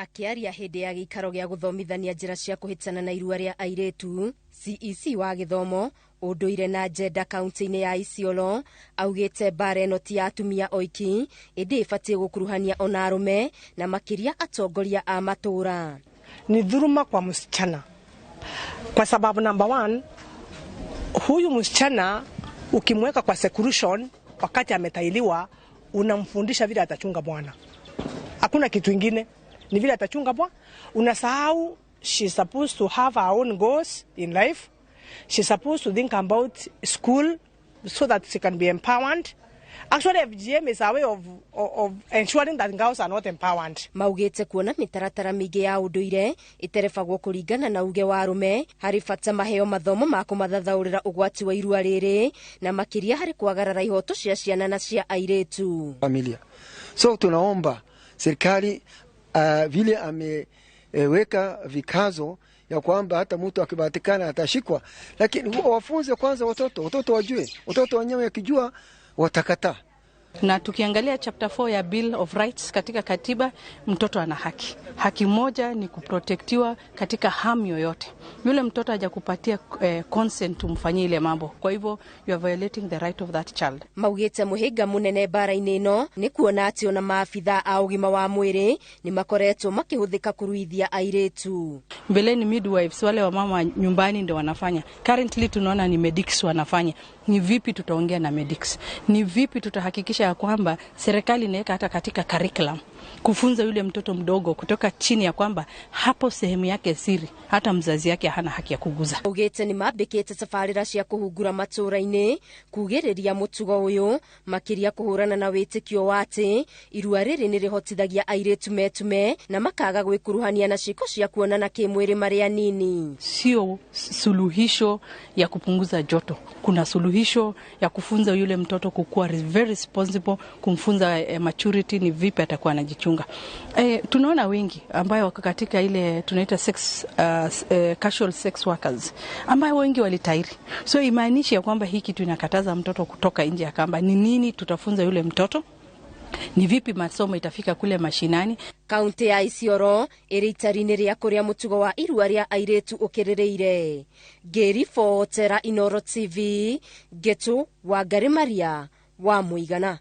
Akĩaria hĩndĩ ya gĩikaro gĩa gũthomithania njĩra cia kũhĩtana na irua rĩa airĩtu, CEC wa gĩthomo, ũndũire na njenda kaunti-inĩ ya Isiolo augĩte mbara ĩno ti ya atumia oiki, ĩndĩ ĩbatiĩ gũkuruhania ona arũme na makĩria atongoria a matũũra. Ni dhuluma kwa msichana kwa sababu number one, huyu msichana ukimweka kwa seclusion wakati ametailiwa, unamfundisha vile atachunga bwana. Hakuna kitu ingine, ni vile atachunga bwana. Unasahau she's supposed to have her own goals in life. She's supposed to think about school so that she can be empowered. Actually, FGM is a way of ensuring that girls are not empowered. Maugĩte kuona mĩtaratara mĩingĩ ya ũndũire ĩterebagwo kũringana na uge wa arũme, harĩ bata maheo mathomo ma kũmathathaũrĩra ũgwati wa irua rĩrĩ na makĩria harĩ kwagarara ihoto cia ciana na cia airĩtu. Familia. So tunaomba serikali vile ameweka vikazo ya kwamba hata mtu akipatikana atashikwa, lakini wafunze kwanza watoto, watoto wajue, watoto wenyewe wakijua watakataa. Na tukiangalia chapter 4 ya Bill of Rights katika katiba, mtoto ana haki. Haki moja ni kuprotectiwa katika harm yoyote. Yule mtoto hajakupatia consent umfanyie ile mambo, kwa hivyo you are violating the right of that child. Maugĩte mũhĩnga mũnene mbara-inĩ ĩno nĩ kuona atĩ ona maabitha a ũgima wa mwĩrĩ nĩ makoretwo makĩhũthĩka kũruithia airĩtu. Mbeleni midwives, wale wamama nyumbani ndio wanafanya. Currently tunaona ni medics wanafanya. Ni vipi tutaongea na medics? Ni vipi tutahakikisha ya kwamba serikali inaweka hata katika curriculum kufunza yule mtoto mdogo kutoka chini ya kwamba hapo sehemu yake siri, hata mzazi yake hana haki ya kuguza. Augĩte nĩ mambĩkĩte tabarĩra cia kũhungura matũũra-inĩ kugĩrĩria mũtugo ũyũ, makĩria kũhũrana na wĩtĩkio wa atĩ irua rĩrĩ nĩ rĩhotithagia airĩtu metume na makaga gwĩkuruhania na ciĩko cia kuonana kĩmwĩrĩ marĩ anini. Sio suluhisho ya kupunguza joto. Kuna suluhisho ya kufunza yule mtoto kukuwa very responsible, kumfunza maturity, ni vipi atakuwa anajichunga. Tunaona wengi ambayo wako katika ile tunaita casual sex workers ambayo wengi walitairi. So imaanishi ya kwamba hii kitu inakataza mtoto kutoka nje ya kamba. Ni nini tutafunza yule mtoto? Ni vipi masomo itafika kule mashinani? Kaunti ya Isiolo ĩrĩ itari-inĩ rĩa kũrĩa mũtugo wa irua rĩa airĩtu ũkĩrĩrĩire. Ngĩribotera Inooro TV, Ngetu Wangari Maria wa Mũigana.